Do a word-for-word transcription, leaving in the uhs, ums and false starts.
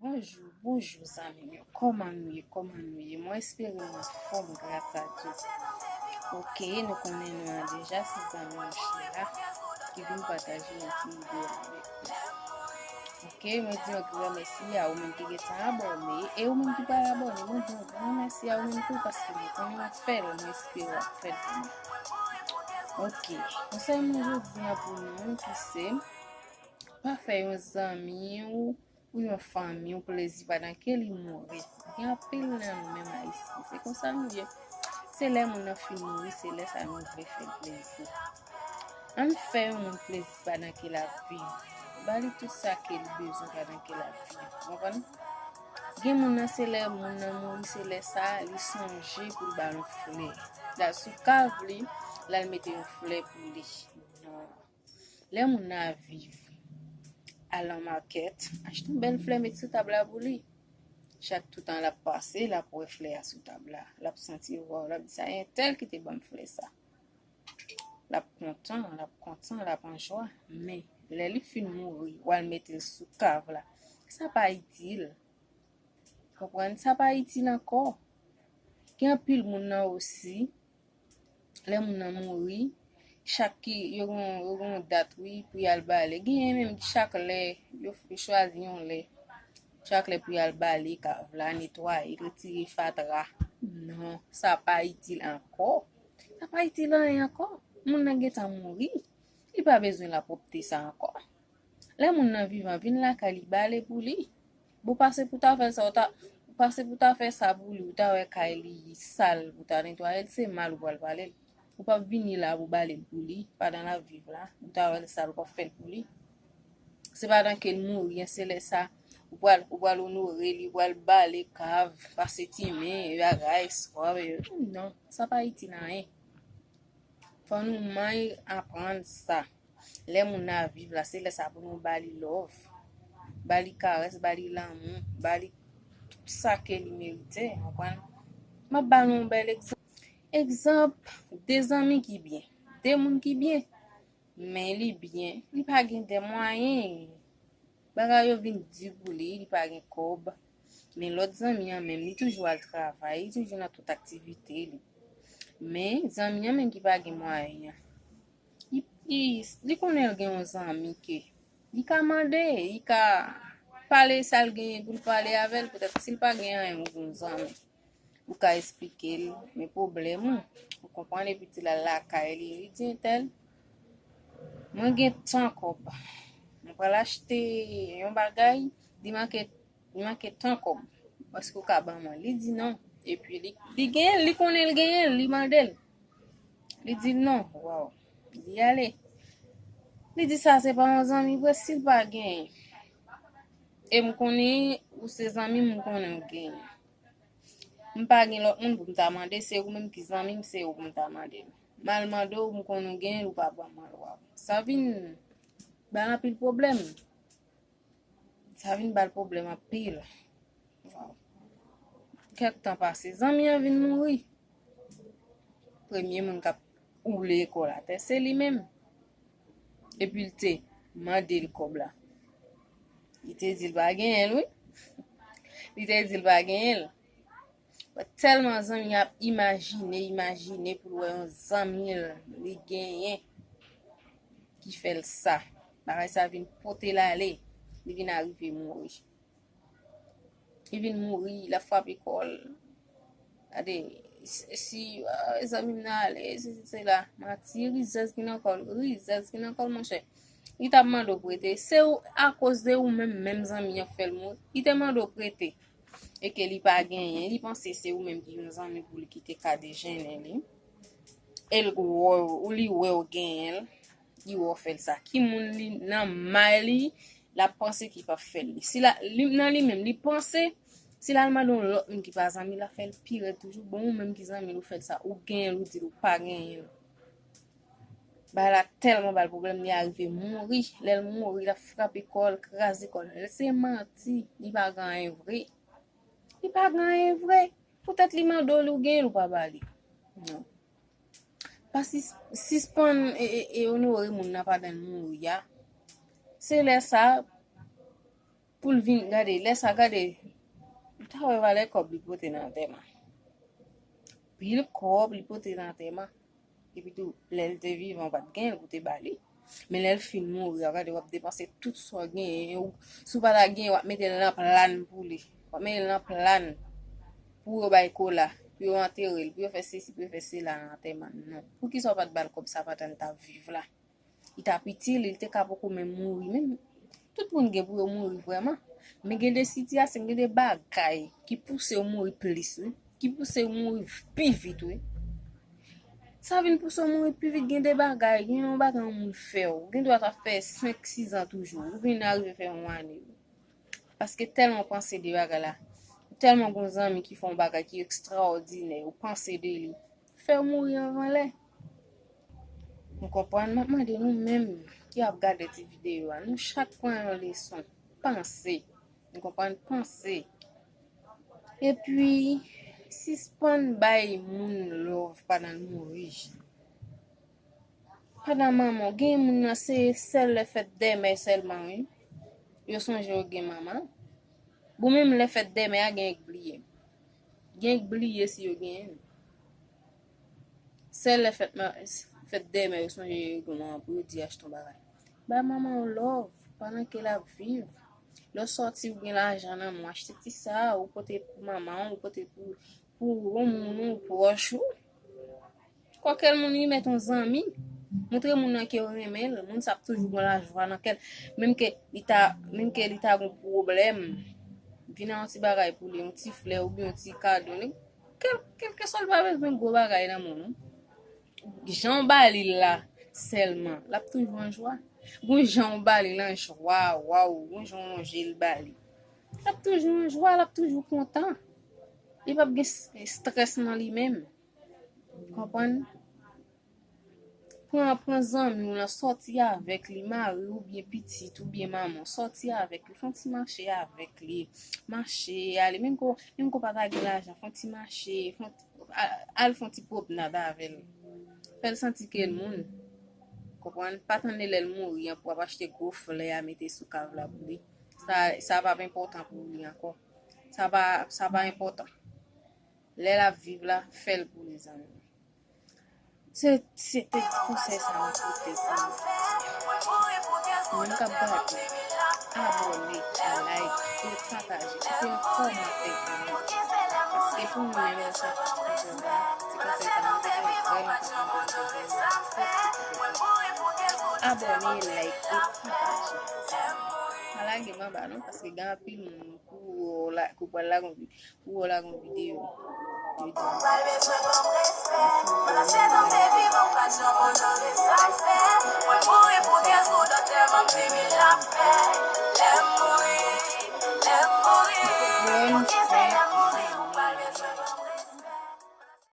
Bonjou, bonjou zanmi m yo. Kòman nou ye? Kòman nou ye? Mwen espere nou anfòm gras a Dye. Ok, nou konnen non an deja, se zanmi nou Sheila ki vin pataje yon ti ide avèk nou. Ok, mwen di yon gran mèsi a ou menm ki gentan abòne e ou menm ki pral abòne. Mwen di yon gran mèsi a ou menm tou paske mwen konnen w ap fè l, mwen espere w ap fè l pou mwen. Ok, konsèy mwen jodi a pou nou ki se pa fè yon zanmi ou ou yon fanmi w plezi pandan ke li mouri. Gen anpil nan nou menm Ayisyen, se konsa nou ye. Se lè moun nan fin mouri, se lè sa nou vle fè l plezi. Ann fè yon moun plezi pandan ke l ap viv. Ba li tout sa ke li bezwen pandan ke l ap viv. Konprann? Gen moun nan, se lè moun nan mouri, se lè sa li sonje pou l ba l yon flè. L al sou kav li, l al mete yon flè pou li. Non. Lè moun nan ap viv, al nan makèt, achte yon bèl flè, met sou tab la pou li. Chak toutan l ap pase, l ap wè flè a sou tab la. L ap santi, waw, l ap di, sa entèl ki te ban m flè sa. L ap kontan, l ap kontan, l ap an jwa. Men, lè li fin mouri, w al mete l sou kav la. Sa pa itil. Konprann? Sa pa itil ankò. Gen anpil moun nan osi, lè moun nan mouri, chak ki, yo gon, yo gon dat, wi, pou y al bale. Genyen menm ki chak lè, yo, yo chwazi yon lè. Chak lè pou y al bale kav la, netwaye, retire fatra. Non, sa pa itil ankò. Sa pa itil anyen ankò. Moun nan gentan mouri. Li pa bezwen lapwòpte sa ankò. Lè moun nan vivan, vin lakay li, bale pou li. Bon, pase pou ta fè sa, ou ta, pase pou ta fè sa pou li, ou ta wè kay li sal, pou ta netwaye l, se mal ou pral bale l. Ou p ap vini la pou bale l pou li, pandan l ap viv la, ou ta wè l sal, ou p ap fè l pou li. Se pandan ke l mouri an, se lè sa, ou pral, ou pral onore li, ou pral bale kav, pase ti men, bagay, swab, non, sa pa itil anyen. Fò nou may aprann sa. Lè moun nan ap viv la, se lè sa pou nou ba li love, ba li karès, ba li lanmou, ba li tout sa ke li merite, konprann? M ap ba nou yon bèl egzanp. Egzanp, de zanmi ki byen, de moun ki byen, men li byen, li pa gen de mwayen. Bagay yo vin di pou li, li pa gen kòb. Men lòt zanmi an menm, li toujou al travay, li toujou nan tout aktivite li. Men zanmi an menm ki pa gen mwayen an, li, li, li konnen l gen yon zanmi ke li ka mande, li ka pale sa l genyen pou l pale avè l, petèt si l pa gen anyen, ou gen yon zanmi. Ou ka esplike l, men pwoblèm ou, ou konprann, epi di l al lakay li, li di entèl, mwen gen tan kòb. Mwen pral achte yon bagay, li manke, li manke tan kòb. Èske ou ka ban mwen? Li di non. Epi li, li genyen l, li konnen l genyen l, li mande l. Li di l non. Waw. Li ale. Li di sa se pa yon zanmi vre si l pa genyen. E m konnen ou se zanmi m, m konnen ou genyen. M pa gen lòt moun pou m ta mande, se ou menm ki zanmi m, se ou pou m ta mande. M al mande w, m konnen w genyen l, ou pa ban mwen l, waw. Sa vin ba l anpil pwoblèm. Sa vin ba l pwoblèm anpil. Waw. Kèk tan pase, zanmi an vin mouri. Premye moun k ap woule kò l atè, se li menm. Epi l te mande l kòb la. Li te di l pa genyen l, wi. Li te di l pa genyen l. Tèlman zanmi ap imajine, imajine pou l wè yon zanmi l li genyen ki fè l sa. Bagay sa vin pote l ale, li vin arive mouri. Li vin mouri, l ap frape kò l. Gade, si, si, ah, zanmi m nan ale, si, si, se la. Manti, rizèz ki nan kò l, rizèz ki nan kò l, monchè. Li t ap mande w prete. Se ou, akoz de ou menm, menm zanmi an fè l mouri. Li te mande w prete. E ke li pa genyen, li panse se ou menm ki yon zanmi pou li ki te ka dejennen li. E l wè w, li wè w genyen l, li wè w fè l sa. Ki moun li nan may li, l ap panse ki p ap fè l li. Si la, li, nan li menm, li panse, si l al mande yon lòt moun ki pa zanmi l, l ap fè l pi rèd toujou. Bon, ou menm ki zanmi l, ou fè l sa, ou genyen l, ou di l ou pa genyen l. Bagay la tèlman ba l pwoblèm, li arive mouri. Lè l mouri, l ap frape kò l, kraze kò l. Se manti, li pa gen anyen vre. Li pa gen anyen vre. Poutèt li mande w li, ou genyen l, ou pa ba li. Non. Pa sis-, sispann e, e, e onore moun nan pandan l mouri a. Se lè sa, Pou l vin, gade, lè sa, gade, ou ta wè valè kòb li pote nan antèman. Pil kòb li pote nan antèman. Epi tou, lè l te vivan, ou pa t genyen l pou te ba li. Men lè l fin mouri, w ap gade, w ap depanse tout sa w genyen. Ou, si w pa ta genyen, w ap mete l nan plan pou li. W ap mete l nan plan pou yo bay kola, pou yo antere l, pou yo fè sesi, pou yo fè sela nan antèman l. Non. Poukisa w pa t ba l kòb sa pandan l t ap viv la? Li t ap itil, li te ka poko menm mouri menm. Tout moun gen pou yo mouri vrèman. Men gen de sitiyasyon, gen de bagay ki pouse yo mouri plis, wi. Ki pouse yo mouri pi vit, wi. Sa vin pouse yo mouri pi vit, gen de bagay, gen yon bagay yon moun fè w. Ou gen dwa ta fè senk, sis an toujou. Ou vin arive fè yon ane, wi. Paske tèlman w panse de bagay la. Ou tèlman gen yon zanmi ki fè yon bagay ki ekstraòdinè, ou panse de li. Fè w mouri anvan lè. Nou konprann? M ap mande nou menm ki ap gade ti videyo a, nou chak pran yon leson. Panse. Nou konprann? Panse. Epi, sispann bay moun love pandan l mouri. Pandan manman w, gen moun nan se sèl lè fèt dèmè sèlman, wi. Yo sonje yo gen manman. Bon, menm lè fèt dèmè a, gen k bliye. Gen k bliye si yo genyen l. Sèl lè fèt ma-, fèt dèmè yo sonje yo gen manman pou yo di achte yon bagay. Bay manman w love pandan ke l ap viv. Lè w sòti, ou gen lajan nan men w, achte ti sa, ou pote pou manman w, ou pote pou, pou yon moun ou pwòch ou. Kwakèl moun li mèt yon zanmi. Montre moun nan ke w renmen l. Moun sa ap toujou gen lajwa nan kè l. Menm ke li ta, menm ke li ta gen pwoblèm, vin ak yon ti bagay pou li, yon ti flè oubyen yon ti kado. Li, kèl, kèlkeswa l pa bezwen gwo bagay nan moun, non. Jan w ba li l la sèlman, l ap toujou an jwa. Gon jan w ba li l an jwa, waw, gon jan w lonje l ba li. L ap toujou an jwa, l ap toujou kontan. Li p ap gen s-, strès nan li menm. Konprann? Pran, pran zanmi w lan, sòti avèk li, mari w oubyen pitit oubyen manman w, sòti avèk li, fè yon ti mache avèk li, mache, ale, menm ke w, menm ke w pa ta gen lajan, fè yon ti mache, fè yon ti, a-, al fè yon ti pwomnad avè l. Fè l santi ke l moun. Konprann? Pa tann lè l mouri an pou w ap achte gwo flè a mete sou kav la pou li. Sa, sa p ap enpòtan pou li ankò. Sa pa, sa pa enpòtan. Lè l ap viv la, fè l pou li, zanmi. Se, se te ti konsèy sa mwen pote pou nou jodi a. Moun k ap gade, abòne, like e pataje. Kite yon kòmantè pou nou. Paske pou nou menm, nan sa ki ti konsèy la, ti konsèy sa mwen te gen vrèman kontan pou nou jodi a. Abòne, like e pataje. Pa lage m anba non, paske gen anpil moun pou la, pou pral lage yon vi-, pou yo lage yon videyo. Yo di m.